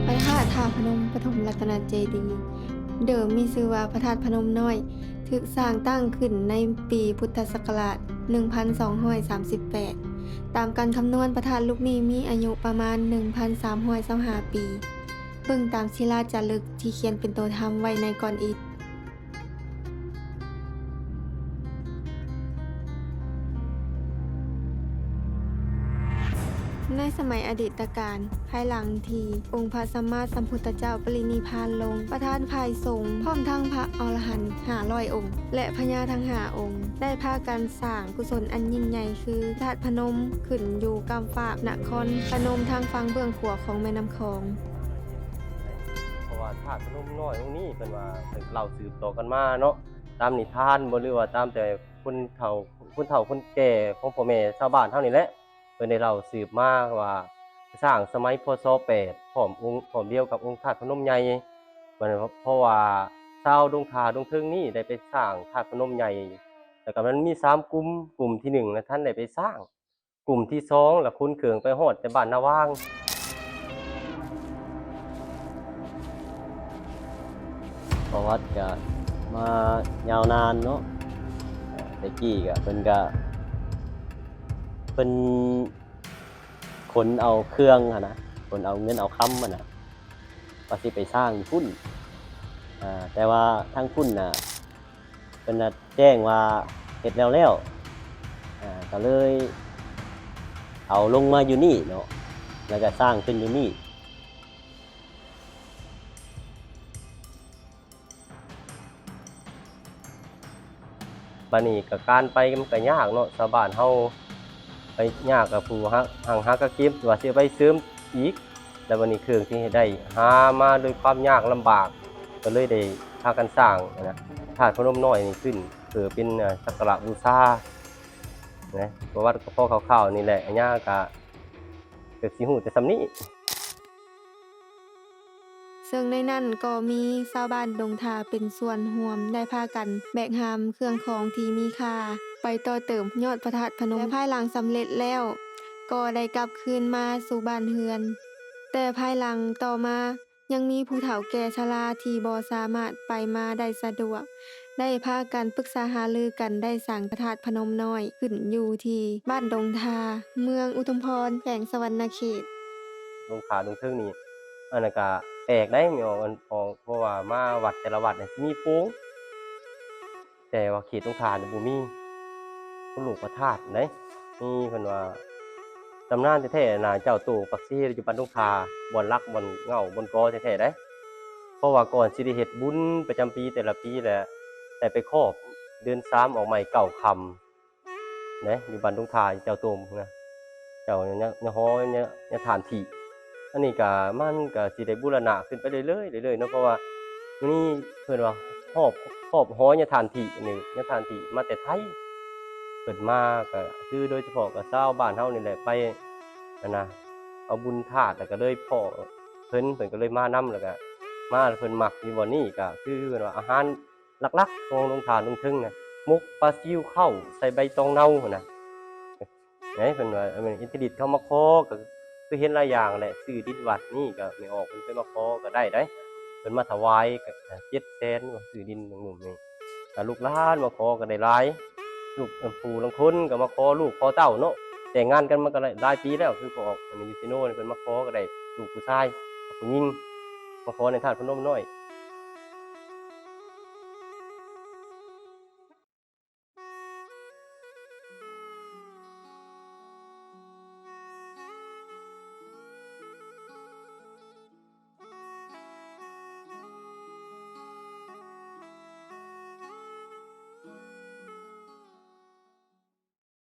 ພະທາດທ່າພະນົມປະຖົມລັດຕະນະເຈດີ ເດີມມີຊື່ວ່າພະທາດພະນົມນ້ອຍ ຖືກສ້າງຕັ້ງຂຶ້ນໃນປີພຸດທະສັກກະລາດໜຶ່ງພັນສອງຮ້ອຍສາມສິບແປດ. ຕາມການຄຳນວນ, ພະທາດລູກນີ້ມີອາຍຸປະມານໜຶ່ງພັນສາມຮ້ອຍຊາວຫ້າປີ, ເບິ່ງຕາມສິລາຈາລຶກທີ່ຂຽນເປັນໂຕທຳໄວ້ໃນກ້ອນອິດ. ໃນສະໄໝອະດີດຕະການ, ພາຍຫຼັງທີ່ອົງພະສຳມາສຳພຸດທະເຈົ້າປະລິນິບພານລົງ, ປະທານຝ່າຍສົງ ພ້ອມທັງພະອໍລະຫັນຫ້າຮ້ອຍອົງ ແລະ ພະຍາທັງຫ້າອົງ ໄດ້ພາກັນສ້າງກຸສົນອັນຍິ່ງໃຫຍ່ ຄື ທາດພະນົມ ຂຶ້ນຢູ່ກ້ຳຟາກນະຄອນພະນົມ ທາງຝັ່ງເບື້ອງຂວາຂອງແມ່ນ້ຳຂອງ. ເພາະວ່າທາດພະນົມນ້ອຍອົງນີ້ ເພິ່ນວ່າເພິ່ນເລົ່າສືບຕໍ່ກັນມາເນາະ, ຕາມນິທານບໍ ຫຼືວ່າຕາມແຕ່ຄົນເຖົ້າ ຄົນເຖົ້າຄົນແກ່ຂອງພໍ່ແມ່ຊາວບ້ານເຮົານີ້ແຫຼະ ເພິ່ນໄດ້ເລົ່າສືບມາວ່າ ສ້າງສະໄໝ ພ.ສ. ແປດ ພ້ອມອົງ ພ້ອມດຽວກັບອົງທາດພະນົມໃຫຍ່. ມັນ ເພາະວ່າຊາວດົງທ່າດົງເທິງນີ້ໄດ້ໄປສ້າງທາດພະນົມໃຫຍ່ ແລ້ວກໍມັນມີສາມກຸ່ມ, ກຸ່ມທີໜຶ່ງນະ ທັນໄດ້ໄປສ້າງ, ກຸ່ມທີສອງລະຂົນເຄື່ອງໄປຮອດແຕ່ບ້ານນາຫວ່າງ. ປະຫວັດກະມາຍາວນານເນາະ, ແຕ່ກີ້ກະເພິ່ນກະ ເພິ່ນຂົນເອົາເຄື່ອງຫັ້ນນະ, ຂົນເອົາເງິນເອົາຄຳຫັ້ນນະ ວ່າຊິໄປສ້າງຢູ່ພຸ້ນ, ແຕ່ວ່າທາງພຸ້ນນະ ເພິ່ນນະແຈ້ງວ່າເຮັດແລ້ວແລ້ວ, ກະເລີຍເອົາລົງມາຢູ່ນີ້ເນາະ, ແລ້ວກະສ້າງຂຶ້ນຢູ່ນີ້. ບາດນີ້ກະການໄປມັນກະຍາກເນາະ, ຊາວບ້ານເຮົາໄປຍາກ ກະຜູ້ຫາ ຫາກະເກັບ ວ່າຊິເອົາໄປເສີມອີກ, ແລ້ວບາດນີ້ເຄື່ອງທີ່ໃຫ້ໄດ້ຫາມາດ້ວຍຄວາມຍາກລຳບາກ ກໍເລີຍໄດ້ພາກັນສ້າງນະ ທາດພະນົມນ້ອຍນີ້ຂຶ້ນ ເພື່ອເປັນ ອາ ສັກກາລະບູຊານະ. ປະຫວັດກໍພໍຄ່າວໆນີ້ແຫຼະ, ອາຍາກະ ກໍຊິຮູ້ແຕ່ສ່ຳນີ້. ເຊິ່ງໃນນັ້ນກໍມີຊາວບ້ານດົງທ່າເປັນສ່ວນຮ່ວມ ໄດ້ພາກັນແບກຫາມເຄື່ອງຂອງທີ່ມີຄ່າໄປຕໍ່ເຕີມຍອດພະທາດພະນົມ ແລະ ພາຍຫຼັງສຳເລັດແລ້ວ ກໍໄດ້ກັບຄືນມາສູ່ບ້ານເຮືອນ. ແຕ່ພາຍຫຼັງຕໍ່ມາ ຍັງມີຜູ້ເຖົ້າແກ່ຊະລາທີ່ບໍ່ສາມາດໄປມາໄດ້ສະດວກ ໄດ້ພາກັນປຶກສາຫາລືກັນ ໄດ້ສ້າງພະທາດພະນົມນ້ອຍຂຶ້ນຢູ່ທີ່ບ້ານດົງທ່າ ເມືອງອຸທຸມພອນ ແຂວງສະຫວັນນະເຂດ. ດົງທ່າດົງເທິງນີ້ ອັນນັ້ນກະແປກໄດ໋ ແມ່ອອກ ອັນ ເພາະວ່າມາວັດແຕ່ລະວັດນີ້ຊິມີໂປ່ງ ແຕ່ວ່າເຂດດົງທ່ານີ້ບໍ່ມີ ເພິ່ນລູກພະທາດໃດ໋. ມີ ເພິ່ນວ່າຕຳນານແທ້ໆນະ ເຈົ້າໂຕປັກເຊ ຢູ່ບ້ານດົງທ່າ ບ່ອນຫຼັກ ບ່ອນເຫງົ້າ ບ່ອນກໍແທ້ໆໃດ໋. ເພາະວ່າກ່ອນຊິໄດ້ເຮັດບຸນປະຈຳປີແຕ່ລະປີແຫຼະ ໄດ້ໄປຄອບເດືອນສາມອອກໃໝ່ເກົ້າຄ່ຳເດ້ ຢູ່ບ້ານດົງທ່າ ເຈົ້າໂຕນະ ເຈົ້າຍາ ຍາຫໍ ຍາ ຍາທ່ານຖີ່. ອັນນີ້ກະ ມັນກະຊິໄດ້ບູລະນະຂຶ້ນໄປເລື້ອຍໆ ເລື້ອຍໆເນາະ, ເພາະວ່ານີ້ເພິ່ນວ່າຮອບ ຮອບຫໍຍາທ່ານຖີ່ນີ້ ຍາທ່ານຖີ່ມາແຕ່ໄທ ເພິ່ນມາກະຄືໂດຍສະເພາະກະຊາວບ້ານເຮົານີ້ແຫຼະ ໄປ ອັນນະ ເອົາບຸນທາດ ແລ້ວກະເລີຍພໍ້ເພິ່ນ ເພິ່ນກະເລີຍມານຳ ແລ້ວກະມາ ເພິ່ນມັກຢູ່ບ່ອນນີ້ ກະຄືເພິ່ນວ່າອາຫານຫຼັກໆຂອງດົງທ່າດົງເທິງນະ ໝົກປາຊິວເຂົ້າໃສ່ໃບຕອງເນົ່າຫັ້ນນະ. ເອີ ເພິ່ນວ່າ ອັນ ອິດທິລິດເຂົາມາຂໍ ກໍຄືເຫັນຫຼາຍຢ່າງແຫຼະ ຊື້ດິນວັດນີ້ກໍແມ່ອອກເພິ່ນເຄີຍມາຂໍກໍໄດ້ໄດ໋ ເພິ່ນມາຖວາຍກໍເຈັດແສນ ຊື້ດິນນ້ອງໜຸ່ມນີ້ ກໍລູກຫຼານມາຂໍກໍໄດ້ຫຼາຍ ລູກ ເອີ ຜູ້ລາງຄົນກໍມາຂໍລູກຂໍເຕົ້າເນາະ ແຕ່ງງານກັນມາກໍຫຼາຍ ຫຼາຍປີແລ້ວ ຄືພໍ່ອອກ ອັນນີ້ຢູ່ເຊໂນນີ້ ເພິ່ນມາຂໍກໍໄດ້ລູກຜູ້ຊາຍກັບຜູ້ຍິງ ມາຂໍໃນທາດພະນົມນ້ອຍ.